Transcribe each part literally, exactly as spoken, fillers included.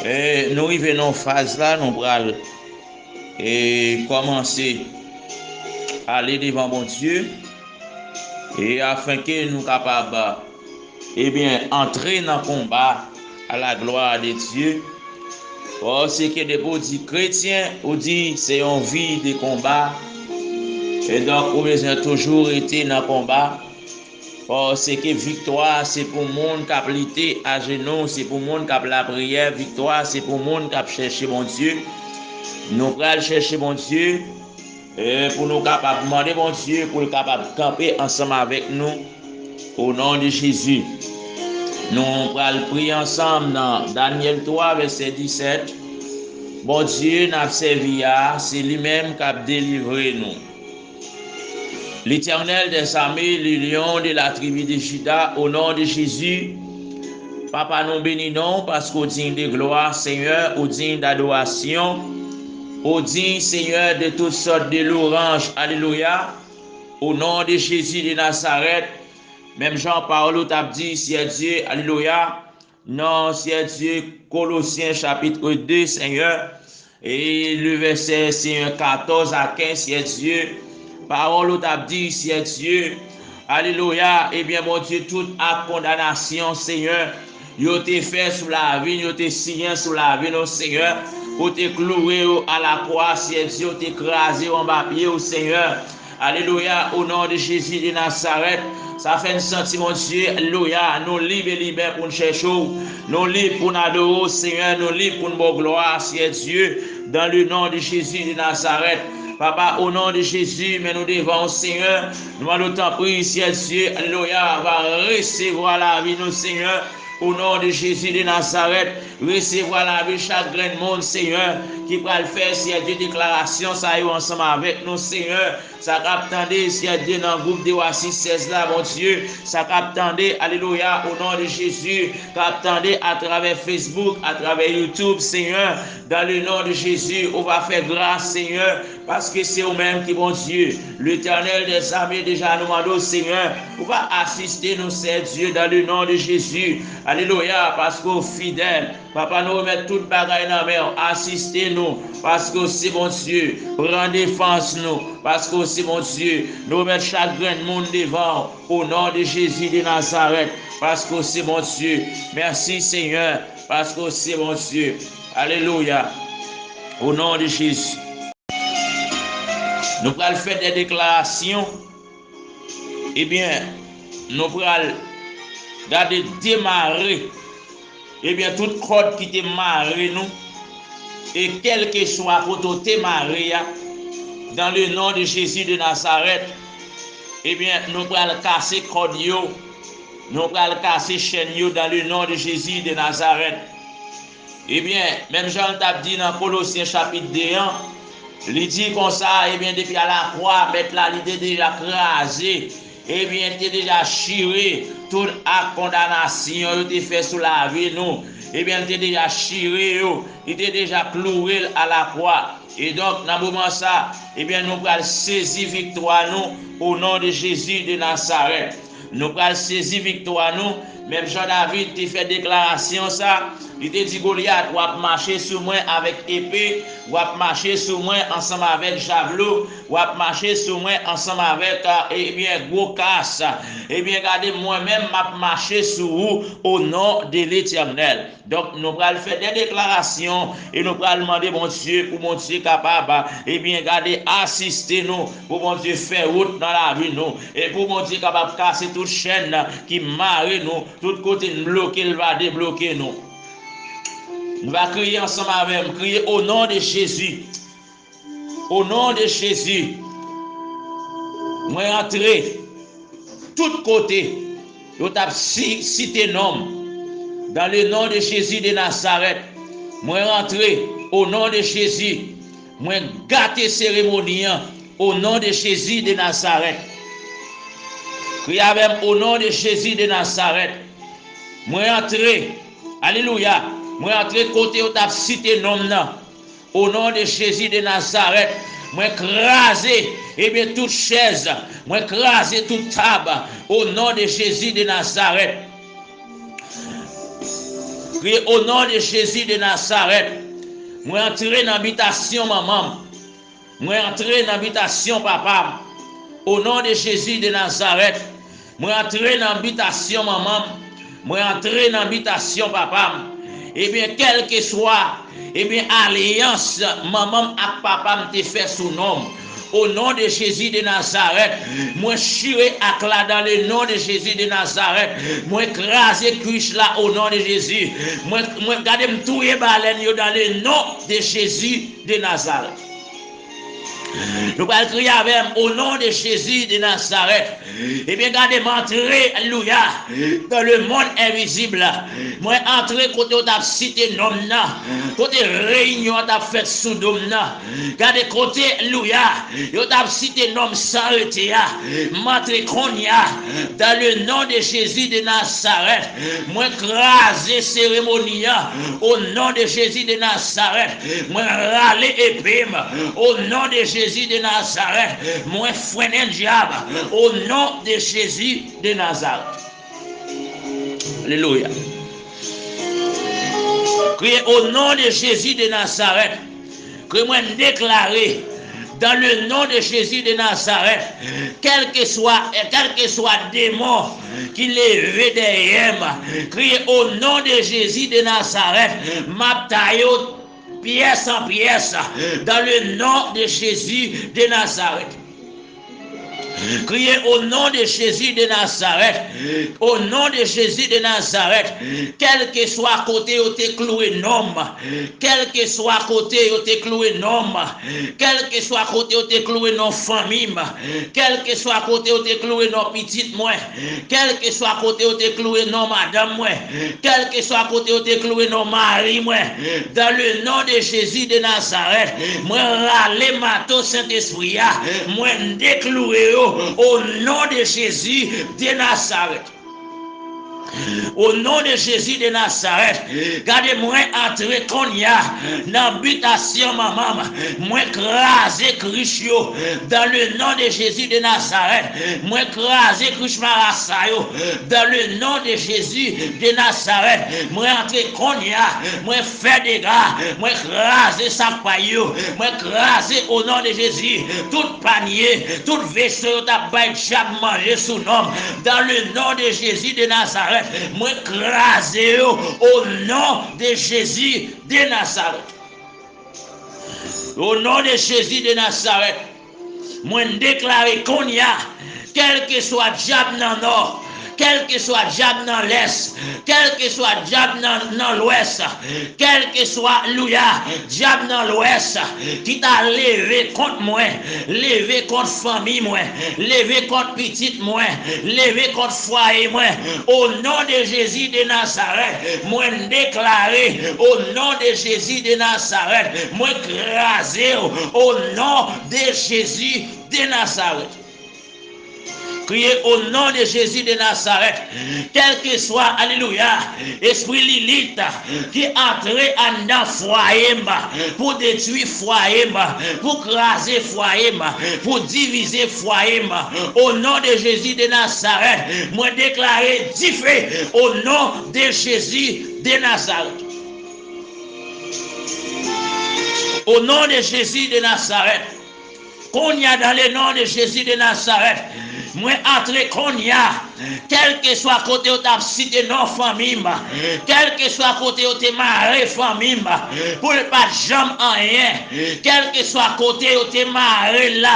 E nou rive nan faz la, nou pral e kòmanse ale devan Bondye, e afenke nou kapab, ebyen, antre nan konba a la glwa de Dye. Paske depi w di kretyen, ou di se yon vi de konba. E donk, ou bezwen toujou rete nan konba. Paske viktwa se pou moun k ap lite ajenou, se pou moun k ap lapriyè. Viktwa se pou moun k ap chèche Bondye. Nou pral chèche Bondye, e pou nou kapab mande Bondye pou l kapab kanpe ansanm avèk nou, o non de Jezi. Nou pral priye ansanm nan Danyèl twa, vèsè disèt. Bondye n ap sèvi a, se li menm k ap delivre nou. L'Éternel des armées, le lion de la tribu de Juda, au nom de Jésus, Papa, nou beni non w, paske w diy de glwa, Senyè, ou diy dadorasyon, ou diy, Senyè, de tout sòt de louranj. Alelouya. O non de Jezi de Nazarèt, menm jan pawòl ou t ap di, Seyè Dye, alelouya, nan, Seyè Dye, Kolosyen chapit de, Senyè, e le vèsè, Senyè, katòz a kenz, Seyè Dye, pawòl ou t ap di, Seyè Dye, alelouya, ebyen, Bondye, tout ak kondanasyon, Senyè, yo te fè sou lavi n, yo te siyen sou lavi nou, Senyè, ou te kloure yo alakwa, Seyè Dye, ou te kraze yo anba pye w, Senyè. Alelouya, o non de Jezi de Nazarèt. Sa fè n santi, Bondye, alelouya, nou lib e libè pou n chèche w. Nou lib pou n adore w, Senyè. Nou lib pou n ba w glwa, Seyè Dye, dans le nom de Jésus de Nazareth. Papa, o non de Jezi, men nou devan w, Senyè. Nou mande w, tanpri, Seyè Dye, alelouya, va resevwa lavi nou, Senyè. O non de Jezi de Nazarèt, resevwa lavi chak grenn moun, Senyè, ki pral fè, Seyè Dye, deklarasyon sa yo ansanm avèk nou, Senyè. Sa k ap tande, Seyè Dye, nan gwoup de oasis sèz la, Bondye. Sa k ap tande, alelouya, o non de Jezi, k ap tande atravè Facebook, atravè YouTube, Senyè. Dans le nom de Jésus, ou va fè gras, Senyè, paske se ou menm ki Bondye. L'Éternel des armées, deja nou mande w, Senyè, ou va asiste nou, Seyè Dye, dans le nom de Jésus. Alelouya, paske w fidèl. Papa, nou remèt tout bagay nan men w. Asiste nou, paske w se Bondye. Pran defans nou, paske w se Bondye. Nou remèt chak grenn moun devan w, o non de Jezi de Nazarèt, paske w se Bondye. Mèsi, Senyè, paske w se Bondye. Alelouya. O non de Jezi. Nou pral fè de deklarasyon. Ebyen, nou pral gade demare, ebyen, tout kòd ki te mare nou, e kèlkeswa kote w te mare a, dans le nom de Jésus de Nazareth, ebyen, nou pral kase kòd yo, nou pral kase chèn yo, dans le nom de Jésus de Nazareth. Ebyen, menm jan l t ap di nan Kolosyen chapit de an, li di konsa, ebyen, depi alakwa, Mèt la, li te deja kraze, ebyen, te deja chire tout ak kondanasyon yo te fè sou lavi nou. Ebyen, li te deja chire yo, li te deja kloure l alakwa. E donk, nan moman sa, ebyen, nou pral sezi viktwa nou, o non de Jezi de Nazarèt. Nou pral sezi viktwa nou, menm jan David te fè deklarasyon sa, li te di Golyat, "W ap mache sou mwen avèk epe, w ap mache sou mwen ansanm avèk javlo, w ap mache sou mwen ansanm avèk, a, ebyen, gwo kas. Ebyen, gade, mwen menm, m ap mache sou ou, o non de Letènèl." Donk, nou pral fè de deklarasyon e nou pral mande Bondye pou Bondye kapab, ebyen, gade, asiste nou, pou Bondye fè wout nan lavi nou, e pou Bondye kapab kase tout chèn ki mare nou, tout kote n bloke, l va debloke nou. Nou va kriye ansanm avè m, kriye, o non de Jezi. O non de Jezi, mwen antre tout kote yo t ap si, site non m. Dans le nom de Jésus de Nazareth, mwen rantre, o non de Jezi, mwen gate seremoni an, o non de Jezi de Nazareth. Kriye avè m, o non de Jezi de Nazareth, mwen antre, alelouya, mwen antre kote yo t ap site non m nan. O non de Jezi de Nazarèt, mwen kraze, ebyen, tout chèz, mwen kraze tout tab, o non de Jezi de Nazarèt. Kriye, o non de Jezi de Nazarèt, mwen antre nan bitasyon manman m. Mwen antre nan bitasyon papa m. O non de Jezi de Nazarèt, mwen antre nan bitasyon manman m. Mwen antre nan bitasyon papa m. Ebyen, kèlkeswa, ebyen, alyans manman m ak papa m te fè sou non m, o non de Jezi de Nazarèt, mwen chire ak la dans le nom de Jésus de Nazareth. Mwen kraze kwich la o non de Jezi. Mwen, mwen gade m touye balèn yo dans le nom de Jésus de Nazareth. Nou pral kriye avè m, o non de Jezi de Nazarèt. Ebyen, gade m antre, alelouya, dans le monde invisible. Mwen antre kote yo t ap site non m nan, kote reyinyon an t ap fèt sou do m nan. Gade kote, alelouya, yo t ap site non m san rete a. M antre kounye a, dans le nom de Jésus de Nazareth. Mwen kraze seremoni an, o non de Jezi de Nazarèt. Mwen rale epe m, o non de Jezi de Nazarèt. Mwen frennen dyab, o non de Jezi de Nazarèt. Alelouya. Kriye, o non de Jezi de Nazarèt. Ke mwen deklare, dans le nom de Jésus de Nazareth, kèlkeswa, kèlkeswa demon ki leve dèyè m, kriye, o non de Jezi de Nazarèt, m ap ta yo pyès an pyès, dans le nom de Jésus de Nazareth. Kriye, o non de Jezi de Nazarèt. O non de Jezi de Nazarèt. Kèlkeswa kote yo te kloure non m, kèlkeswa kote yo te kloure non m, kèlkeswa kote yo te kloure non fanmi m, kèlkeswa kote yo te kloure non pitit mwen, kèlkeswa kote yo te kloure non madanm mwen, kèlkeswa kote yo te kloure non mari mwen, dans le nom de Jésus de Nazareth, mwen rale mato Sentespri a, mwen dekloure yo, o non de Jezi de Nazarèt. O non de Jezi de Nazarèt, gade mwen antre kounye a nan bitasyon manman m. Mwen kraze krich yo, dans le nom de Jésus de Nazareth. Mwen kraze krich marasa yo, dans le nom de Jésus de Nazareth. Mwen antre kounye a, mwen fè dega, mwen kraze sak pay yo, mwen kraze o non de Jezi tout panye, tout veso yo t ap bay dyab manje sou non m. Dans le nom de Jésus de Nazareth, mwen kraze yo o non de Jezi de Nazarèt. O non de Jezi de Nazarèt, mwen deklare kounye a, kèlkeswa dyab nan nò, kèlkeswa dyab nan lès, kèlkeswa dyab nan, nan lwès, kèlkeswa, alelouya, dyab nan lwès ki ta leve kont mwen, leve kont fanmi mwen, leve kont pitit mwen, leve kont fwaye mwen, o non de Jezi de Nazarèt, mwen deklare, o non de Jezi de Nazarèt, mwen kraze w, o non de Jezi de Nazarèt. Kriye, o non de Jezi de Nazarèt. Kèlkeswa, alelouya, espri Lilit ki antre anndan fwaye m pou detwi fwaye m, pou kraze fwaye m, pou divize fwaye m, o non de Jezi de Nazarèt, mwen deklare dife o non de Jezi de Nazarèt. O non de Jezi de Nazarèt, kounye a, dans le nom de Jésus de Nazareth, mwen antre kounye a, kèlkeswa kote yo t ap site non fanmi m, kèlkeswa kote yo te mare fanmi m pou l pa t janm anyen, kèlkeswa kote yo te mare l la,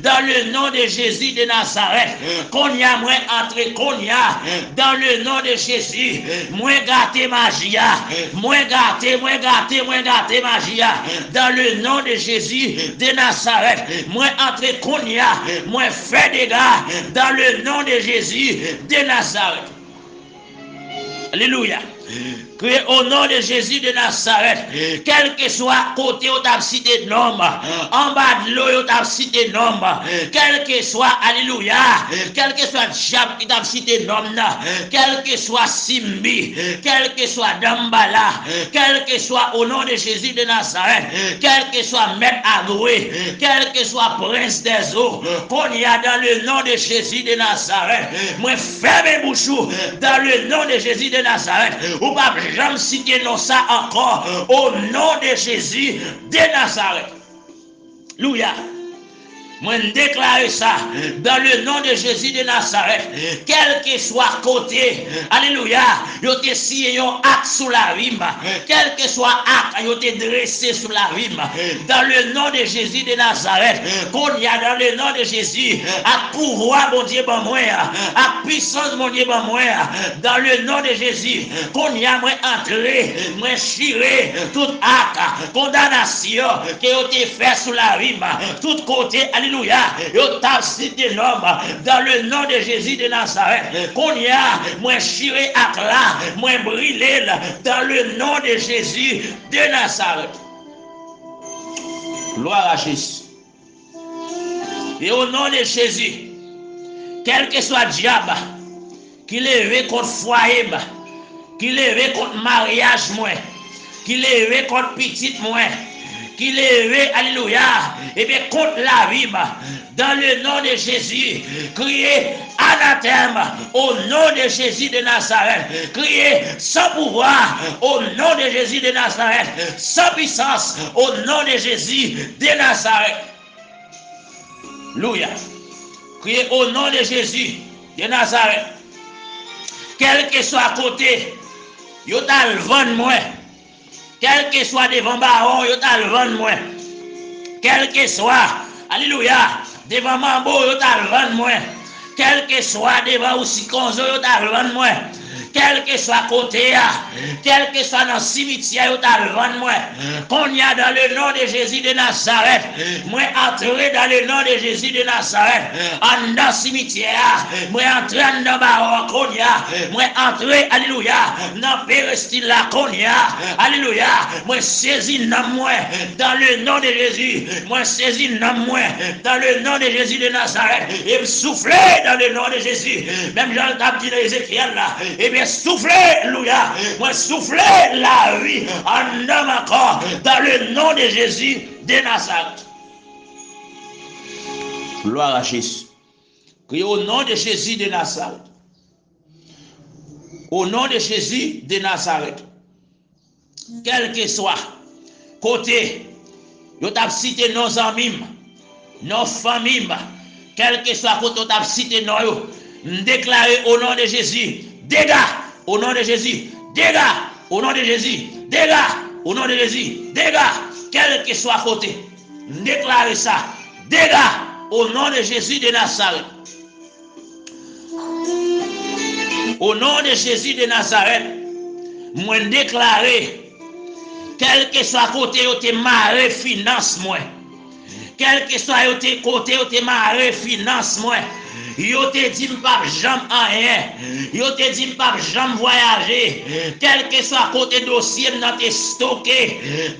dans le nom de Jésus de Nazareth, kounye a, mwen antre kounye a, dans le nom de Jésus, mwen gate maji a, mwen gate, mwen gate, mwen gate maji a, dans le nom de Jésus de Nazareth, mwen antre kounye a, mwen fè dega, dans le nom de Jésus de Nazareth. Alelouya. Kriye, o non de Jezi de Nazarèt, kèlkeswa kote yo t ap site non m, anba dlo yo t ap site non m, kèlkeswa, alelouya, kèlkeswa dyab ki t ap site non m nan, kèlkeswa Simbi, kèlkeswa Danmbala, kèlkeswa, o non de Jezi de Nazarèt, kèlkeswa Mèt Agwe, kèlkeswa Prens dèzo, kounye a, dans le nom de Jezi de Nazarèt, mwen fèmen bouch ou, dans le nom de Jezi de Nazarèt, ou p ap janm site non sa ankò, o non de Jezi de Nazarèt. Louya. Mwen deklare sa, dans le nom de Jésus de Nazareth, kèlkeswa kote, alelouya, yo te siyen yon ak sou lavi m, kèlkeswa ak yo te drese sou lavi m, dans le nom de Jésus de Nazareth, kounye a, dans le nom de Jésus, ak pouvwa Bondye ban mwen, ak pisans Bondye ban mwen, dans le nom de Jésus, kounye a, mwen antre, mwen chire tout ak kondanasyon ke yo te fè sou lavi m, tout kote, alelouya, yo t ap site non m, dans le nom de Jésus de Nazareth. Kounye a, mwen chire ak la, mwen brile l, dans le nom de Jésus de Nazareth. Gloire à Jésus. E o non de Jezi, kèlkeswa dyab ki leve kont fwaye m, ki leve kont maryaj mwen, ki leve kont pitit mwen, ki leve, alelouya, ebyen, kont lavi m, dans le nom de Jésus, kriye anatèm, au nom de Jésus de Nazareth, kriye san pouvwa, au nom de Jésus de Nazareth, san pisans, au nom de Jésus de Nazareth. Louya. Kriye o non de Jezi de Nazarèt. Kèlkeswa kote yo t al vann mwen, kèlkeswa devan bawon yo t al vann mwen, kèlkeswa, alelouya, devan manbo yo t al vann mwen, kèlkeswa devan ousikonzo yo t al vann mwen, kèlkeswa kote a, kèlkeswa nan simityè yo t al vann mwen, kounye a, dans le nom de Jésus de Nazareth, mwen antre dans le nom de Jésus de Nazareth, anndan simityè a, mwen antre anndan bawon an kounye a, mwen antre, alelouya, nan perestil la kounye a, alelouya, mwen sezi nanm mwen, dans le nom de Jésus, mwen sezi nanm mwen, dans le nom de Jésus de Nazareth, e m soufle dans le nom de Jésus, menm jan l t ap di nan Ezekyèl la, ebyen soufle, louya, mwen soufle lavi anndan m ankò, dans le nom de Jésus de Nazareth. Gloire à Jésus. Kriye o non de Jezi de Nazarèt. O non de Jezi de Nazarèt. Kèlkeswa kote yo t ap site non zanmi m, non fanmi m, kèlkeswa kote yo t ap site non yo, m deklare o non de Jezi, dega, o non de Jezi, dega, o non de Jezi, dega, o non de Jezi, dega, kèlkeswa kote. M deklare sa, dega, o non de Jezi de Nazarèt. O non de Jezi de Nazarèt, mwen deklare, kèlkeswa kote yo te mare finans mwen, kèlkeswa yo te, kote yo te mare finans mwen, yo te di m p ap janm anyen, yo te di m p ap janm vwayaje, kèlkeswa kote dosye m nan te stoke,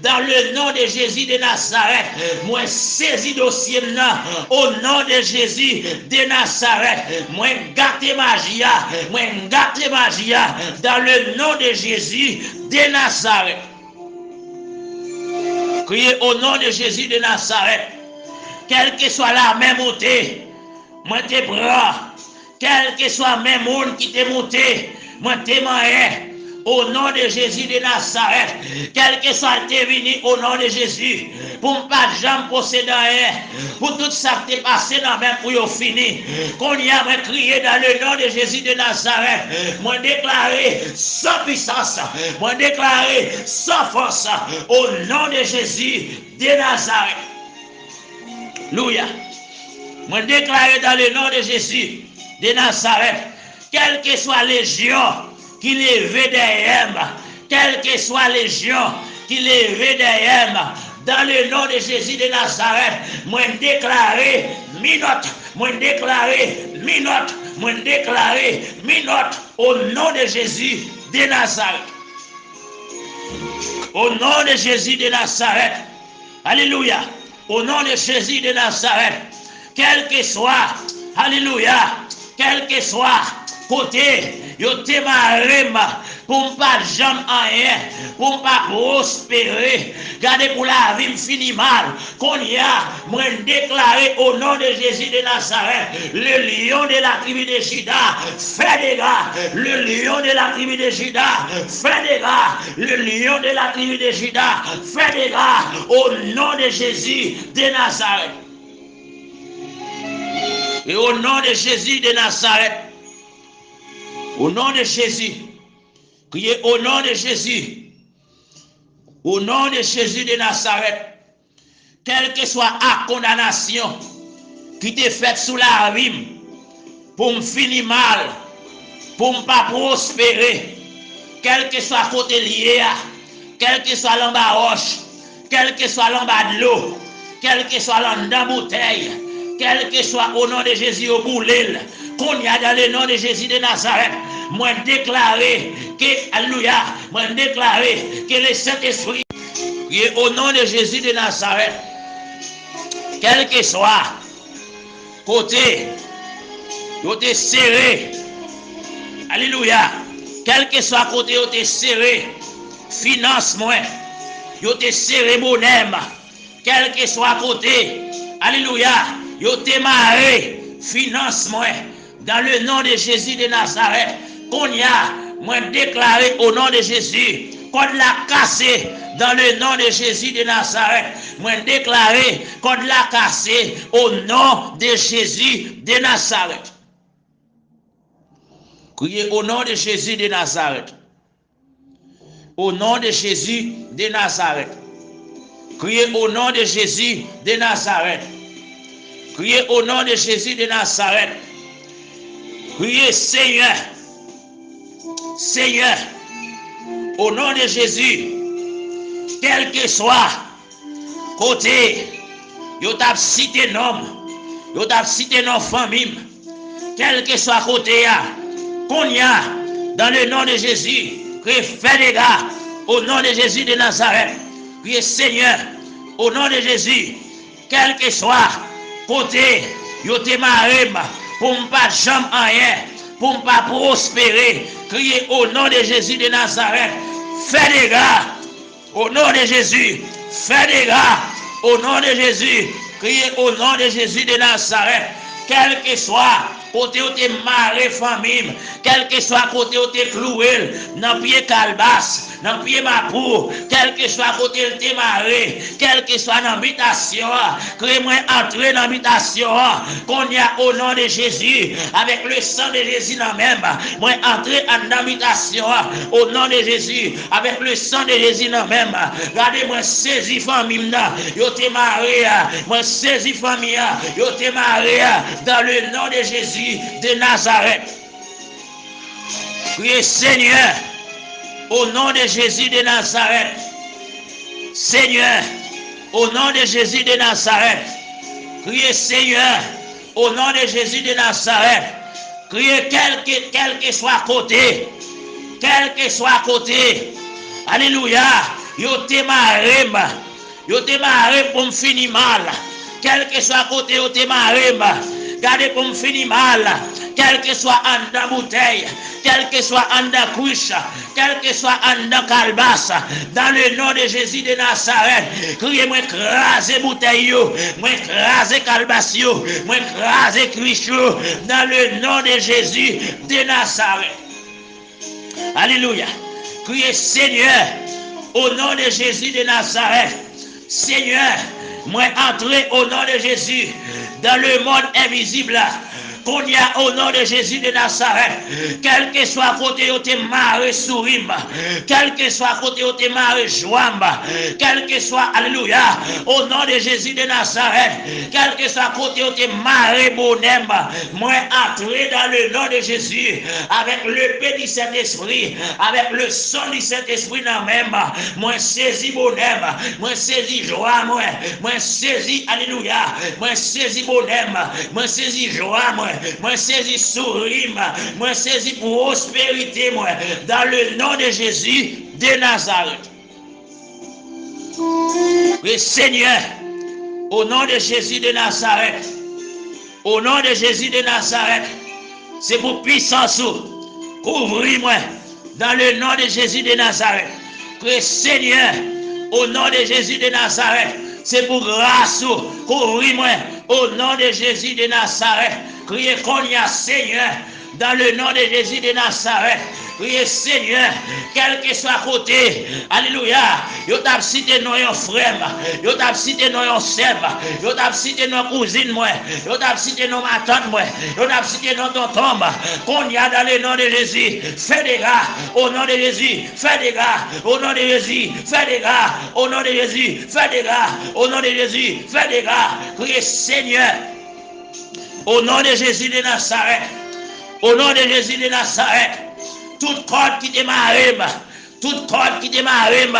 dans le nom de Jésus de Nazareth, mwen sezi dosye m nan, o non de Jezi de Nazarèt, mwen gate maji a, mwen gate maji a, dans le nom de Jésus de Nazareth. Kriye o non de Jezi de Nazarèt, kèlkeswa lamen moute, mwen te pran, kèlkeswa men moun ki te moute, mwen te manyen, o non de Jezi de Nazarèt, kèlkeswa l te vini, o non de Jezi, pou m pa t janm posede anyen, pou tout sa k te pase nan men pou yo fini. Kounye a, mwen kriye dans le nom de Jésus de Nazareth, mwen deklare san pisans, mwen deklare san fòs, o non de Jezi de Nazarèt. Louya. Mwen deklare dans le nom de Jésus de Nazareth, kèlkeswa lejyon ki leve dèyè m, kèlkeswa lejyon ki leve dèyè m, dans le nom de Jésus de Nazareth, mwen deklare minòt, mwen deklare minòt, mwen deklare minòt, o non de Jezi de Nazarèt. O non de Jezi de Nazarèt. Alelouya. O non de Jezi de Nazarèt. Kèlkeswa, alelouya, kèlkeswa kote yo te mare m, pou m pa janm anyen, pou m pa pwospere. Gade pou lavi m fini mal. Kounye a, mwen deklare, au nom de Jésus de Nazareth, le lion de la tribu de Juda, fè dega. Le lion de la tribu de Juda, fè dega. Le lion de la tribu de Juda, fè dega. Au nom de Jésus de Nazareth. E o non de Jezi de Nazarèt. O non de Jezi. Kriye o non de Jezi. O non de Jezi de Nazarèt. Kèlkeswa ak kondanasyon ki te fèt sou lavi m pou m fini mal, pou m pa pwospere, kèlkeswa kote l ye a, kèlkeswa l anba wòch, kèlkeswa l anba dlo, kèlkeswa l anndan boutèy, kèlkeswa, o non de Jezi, yo boule l. Kounye a, dans le nom de Jésus de Nazareth, mwen deklare ke, alelouya, mwen deklare ke le Sentespri, ye o non de Jezi de Nazarèt, kèlkeswa kote yo te sere, alelouya, kèlkeswa kote yo te sere finans mwen, yo te sere bonè m, kèlkeswa kote, alelouya, yo te mare finans mwen, dans le nom de Jésus de Nazareth, kounye a, mwen deklare o non de Jezi, kòd la kase, dans le nom de Jésus de Nazareth, mwen deklare kòd la kase, o non de Jezi de Nazarèt. Kriye o non de Jezi de Nazarèt. O non de Jezi de Nazarèt. Kriye o non de Jezi de Nazarèt. Kriye o non de Jezi de Nazarèt. Kriye Senyè. Senyè. O non de Jezi. Kèlkeswa kote yo t ap site non m, yo t ap site non fanmi m, kèlkeswa kote a, kounye a, dans le nom de Jésus, ke fè dega, o non de Jezi de Nazarèt, priye Senyè, o non de Jezi, kèlkeswa kote yo te mare m pou m pa janm anyen, pou m pa pwospere, kriye o non de Jezi de Nazarèt, fè dega. O non de Jezi, fè dega. O non de Jezi, kriye o non de Jezi de Nazarèt. Kèlkeswa kote yo te mare fanmi m, kèlkeswa kote yo te klouwe l nan pye kalbas, nan pye mapou, kèlkeswa kote l te mare, kèlkeswa nan bitasyon an, kriye mwen antre nan bitasyon an. Kounye a, o non de Jezi, avèk le san de Jezi nan men m, mwen antre anndan bitasyon an, o non de Jezi, avèk le san de Jezi nan men m. Gade, mwen sezi fanmi m nan, yo te mare a. Mwen sezi fanmi an, yo te mare a. Dans le nom de Jésus de Nazareth. Priye Senyè, o non de Jezi de Nazarèt. Senyè, o non de Jezi de Nazarèt. Kriye Senyè, o non de Jezi de Nazarèt. Kriye kèlke, kèlkeswa kote, kèlkeswa kote, alelouya, yo te mare m, yo te mare m pou m fini mal. Kèlkeswa kote yo te mare m, gade pou m fini mal. Kèlkeswa anndan boutèy, kèlkeswa anndan kwich, kèlkeswa anndan kalbas, dans le nom de Jésus de Nazareth, kriye mwen kraze boutèy yo, mwen kraze kalbas yo, mwen kraze kwich yo, dans le nom de Jésus de Nazareth. Alelouya. Kriye Senyè, o non de Jezi de Nazarèt. Senyè, mwen antre o non de Jezi dans le monde invisible la. Kounye a, o non de Jezi de Nazarèt, kèlkeswa kote yo te mare souri m, kèlkeswa kote yo te mare jwa m, kèlkeswa, alelouya, o non de Jezi de Nazarèt, kèlkeswa kote yo te mare bonè m, mwen antre dans le nom de Jésus, avec le paix du Saint-Esprit, avec le sang du Saint-Espri nan men m, mwen sezi bonè m, mwen sezi jwa mwen, mwen sezi, alelouya, mwen sezi bonè m, mwen sezi jwa mwen, mwen sezi souri m, mwen sezi pwosperite mwen, dans le nom de Jésus de Nazareth. E Senyè, o non de Jezi de Nazarèt, o non de Jezi de Nazarèt, se pou pisans ou kouvri mwen, Dans le nom de Jésus de Nazareth. Priye, Senyè, o non de Jezi de Nazarèt, se pou gras ou kouvri mwen, o non de Jezi de Nazarèt. Kriye kounye a, Senyè, dans le nom de Jésus de Nazareth. Priye, Senyè, kèlkeswa kote, alelouya, yo t ap site non yon frè m, yo t ap site non yon sè m, yo t ap site non kouzin mwen, yo t ap site non matant mwen, yo t ap site non tonton m. Kounye a, dans le nom de Jésus, fè dega, o non de Jezi, fè dega, o non de Jezi, fè dega, o non de Jezi, fè dega, o non de Jezi, fè dega. Kriye, Senyè, o non de Jezi de Nazarèt, o non de Jezi de Nazarèt, tout kòd ki te mare m, tout kòd ki te mare m,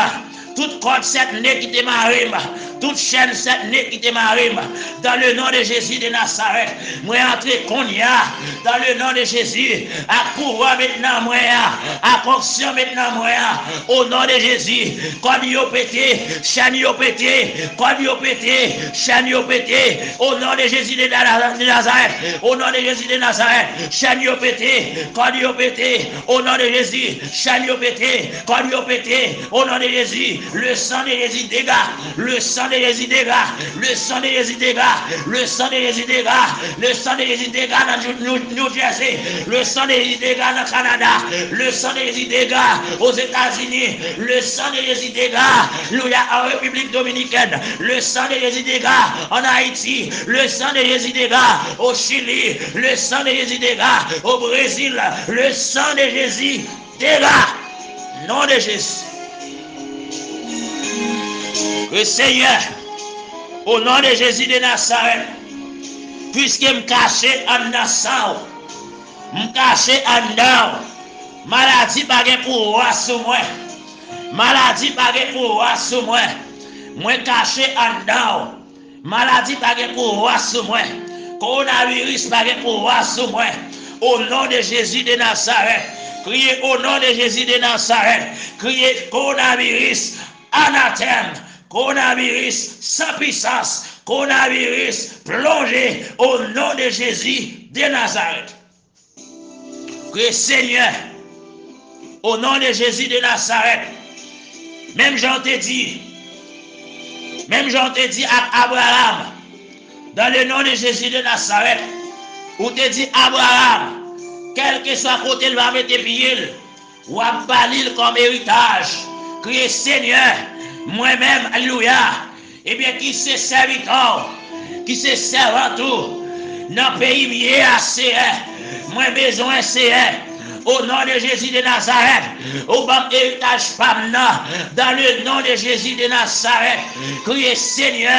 tout kòd sèt ne ki te mare m, tout chèn sèt ne ki te mare m, dans le nom de Jésus de Nazareth, mwen antre kounye a, dans le nom de Jésus, ak pouvwa met nan mwen an, ak onksyon met nan mwen an, o non de Jezi, kòd yo pete, chèn yo pete, kòd yo pete, chèn yo pete, o non de Jezi de, de, de Nazarèt, o non de Jezi de Nazarèt, chèn yo pete, kòd yo pete, o non de Jezi, chèn yo pete, kòd yo pete, o non de Jezi, le sang de Jésus, dégâts, le sang de Jésus, dégâts, le sang de Jésus, dégâts, le sang de Jésus, dégâts, le sang de Jésus, dégâts dans New, New, New Jersey, le sang de Jésus, dégâts dans Canada, le sang de Jésus, dégâts aux États-Unis, le sang de Jésus, dégâts, alelouya, en République dominicaine, le sang de Jésus, dégâts en Haïti, le sang de Jésus, dégâts au Chili, le sang de Jésus, dégâts au Brésil, le sang de Jésus, dega, non de Jezi. Ke Senyè, o non de Jezi de Nazarèt, piske m kache anndan san w, m kache anndan w, maladi pa gen pouvwa sou mwen, maladi pa gen pouvwa sou mwen, mwen kache anndan w. Maladi pa gen pouvwa sou mwen. Kowonaviris pa gen pouvwa sou mwen. O non de Jezi de Nazarèt. Kriye o non de Jezi de Nazarèt. Kriye kowonaviris, anatèm. Kowonaviris, san pisans. Kowonaviris, plonje o non de Jezi de Nazarèt. Priye, Senyè, o non de Jezi de Nazarèt, menm jan w te di, menm jan w te di ak Abraram, dans le nom de Jésus de Nazareth, ou te di Abraram, kèlkeswa kote l va mete pye l, w ap ba li l kòm eritaj. Kriye, Senyè, mwen menm, alelouya, ebyen, ki se sèvitè w, ki se sèvant ou nan peyi m ye a, Seyè. Mwen bezwen, Seyè, o non de Jezi de Nazarèt, ou ban m eritaj pa m nan, dans le nom de Jésus de Nazareth. Kriye, Senyè,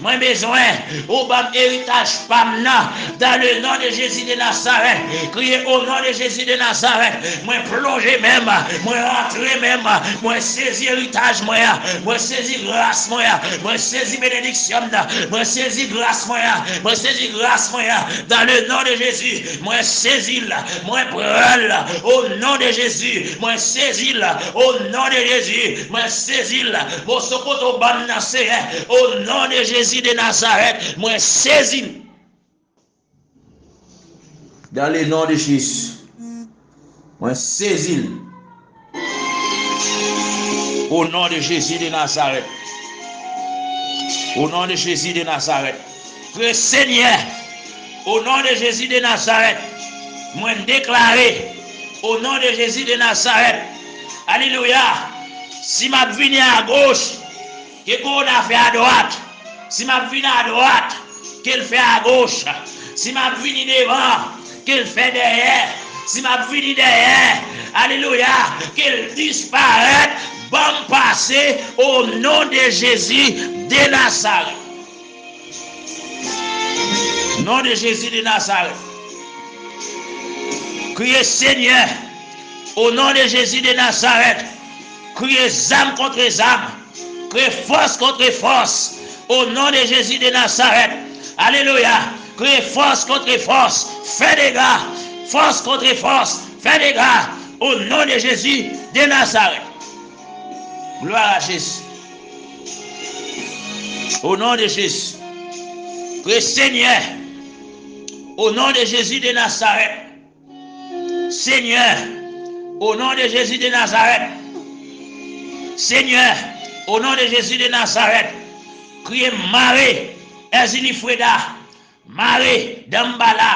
mwen bezwen, ou ban m eritaj pa m nan, dans le nom de Jésus de Nazareth. Kriye, o non de Jezi de Nazarèt, mwen plonje men m, mwen rantre men m, mwen sezi eritaj mwen an, mwen sezi gras mwen an, mwen sezi benediksyon m nan, mwen sezi gras mwen an, mwen sezi gras mwen an, dans le nom de Jésus, mwen sezi l, mwen pran l, o non de Jezi, mwen sezi l, o non de Jezi, mwen sezi l, moso kote w ban m nan, Seyè, o non de Jezi de Nazarèt, mwen sezi l. Dans le nom de Jésus. Mwen sezi l. O non de Jezi de Nazarèt. O non de Jezi de Nazarèt. Ke Senyè, o non de Jezi de Nazarèt, mwen deklare, o non de Jezi de Nazarèt, alelouya, si m ap vini agoch, ke kowona fè adwat. Si m ap vin adwat, ke l fè agoch. Si m ap vini devan, ke l fè dèyè. Si m ap vini dèyè, alelouya, ke l disparèt. Ban m pase o non de Jezi de Nazarèt. Non de Jezi de Nazarèt. Kriye, Senyè, o non de Jezi de Nazarèt. Kriye zam kont zam. Kriye fòs kont fòs. O non de Jezi de Nazarèt. Alelouya. Kriye fòs kont fòs. Fè dega. Fòs kont fòs. Fè dega. O non de Jezi de Nazarèt. Glwa a Jezi. O non de Jezi. Kriye, Senyè, o non de Jezi de Nazarèt. Senyè, Au nom de Jésus de Nazareth. Senyè, o non de Jezi de Nazarèt, kriye mare Èzili Freda, mare Danmbala,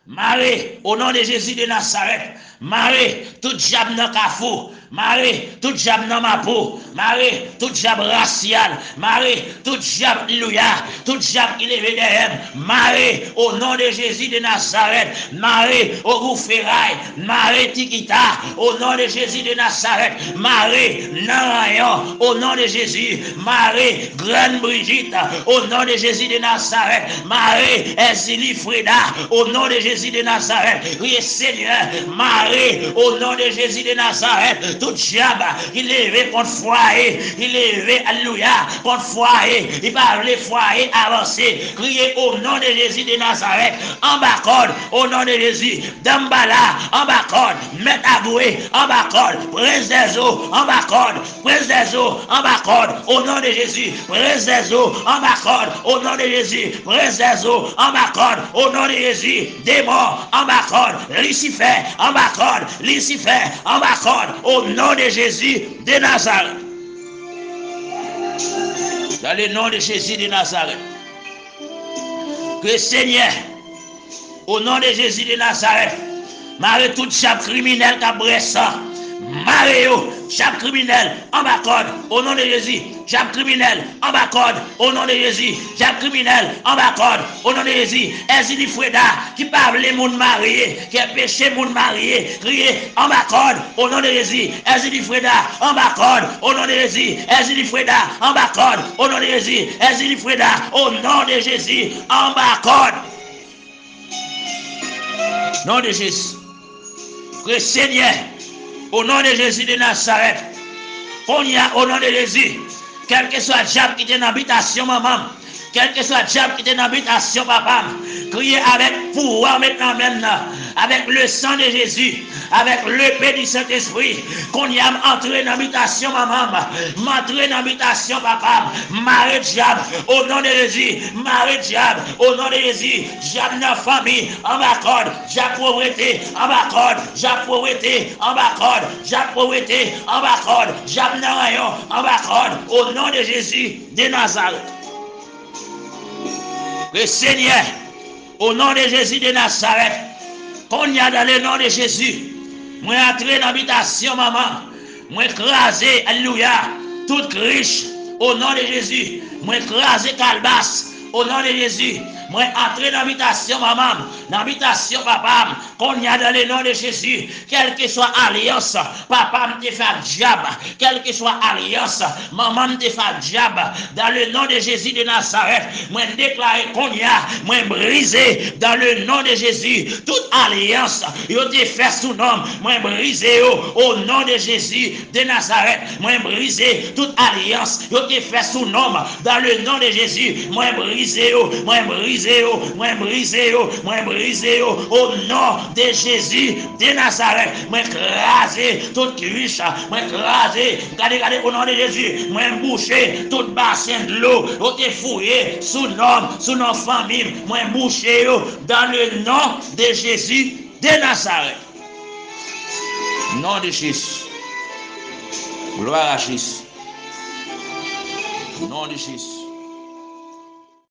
mare o non de Jezi de Nazarèt, mare tout dyab nan Kafou, mare tout dyab nan Mapo, mare tout dyab rasyal, mare tout dyab, alelouya, tout dyab ki leve dèyè m, mare o non de Jezi de Nazarèt, mare ogou feray, mare Tikita, o non de Jezi de Nazarèt, mare nan ranyon, o non de Jezi, mare Grann Brijit, o non de Jezi de Nazarèt, mare Èzili Freda, o non de Jezi de Nazarèt, kriye Senyè, mare o non de Jezi de Nazarèt, tout dyab ki leve kont fwaye, ki leve, alelouya, kont fwaye, ki pa vle fwaye avanse, kriye o non de Jezi de Nazarèt, anba kòd, o non de Jezi, Danmbala, anba kòd, Mèt Agwe, anba kòd, Prens dèzo, anba kòd, Prens dèzo, anba kòd, o non de Jezi, Prens dèzo, anba kòd, o non de Jezi, Prens dèzo, anba kòd, o non de Jezi, demon, anba kòd, Lisifè, anba kòd, Lisifè, anba kòd, o non de Jezi de Nazarèt. Dans le nom de Jésus de Nazareth. Ke Senyè, o non de Jezi de Nazarèt, mare tout dyab kriminèl k ap bwè san. Mare yo, dyab kriminèl, anba kòd, o non de Jezi, dyab kriminèl, anba kòd, o non de Jezi, dyab kriminèl, anba kòd, o non de Jezi, Èzili Freda, ki pa vle moun marye, ki anpeche moun marye, kriye, anba kòd, o non de Jezi, Èzili Freda, anba kòd, o non de Jezi, Èzili Freda, anba kòd, o non de Jezi, Èzili Freda, o non de Jezi, anba kòd. Non de Jezi. Ke Senyè, o non de Jezi de Nazarèt, kounye a, o non de Jezi, kèlkeswa dyab ki te nan bitasyon manman m, kèlkeswa dyab ki te nan bitasyon papa m, kriye avèk pouvwa w met nan men m nan, avèk le san de Jezi, avèk lepe di Sentespri, kounye a m antre nan bitasyon manman m, m antre nan bitasyon papa m, mare dyab, o non de Jezi, mare dyab, o non de Jezi, dyab nan fanmi, anba kòd, dyab povrete, anba kòd, dyab povrete, anba kòd, dyab povrete, anba kòd, dyab nan ranyon, anba kòd, o non de Jezi de Nazarèt. Ke Senyè, o non de Jezi de Nazarèt, kounye a, dans le nom de Jésus, mwen antre nan bitasyon manman, mwen kraze, alelouya, tout krich, o non de Jezi, mwen kraze kalbas, o non de Jezi, mwen antre nan bitasyon manman m, nan bitasyon papa m, kounye a, dans le nom de Jésus, kèlkeswa alyans papa m te fè ak dyab, kèlkeswa alyans manman m te fè ak dyab, dans le nom de Jésus de Nazareth, mwen deklare kounye a, mwen brize, dans le nom de Jésus, tout alyans yo te fè sou non m, mwen brize yo, o non de Jezi de Nazarèt, mwen brize tout alyans yo te fè sou non m, dans le nom de Jésus, mwen brize yo, mwen brize yo, mwen brize yo, mwen brize yo, o non de Jezi de Nazarèt, mwen kraze tout krich, mwen kraze, gade, gade, o non de Jezi, mwen bouche tout basen dlo yo te fouye sou non m, sou non fanmi m, mwen bouche yo, dans le nom de Jésus de Nazareth. Non de Jezi. Gloire à Jésus. Non de Jezi.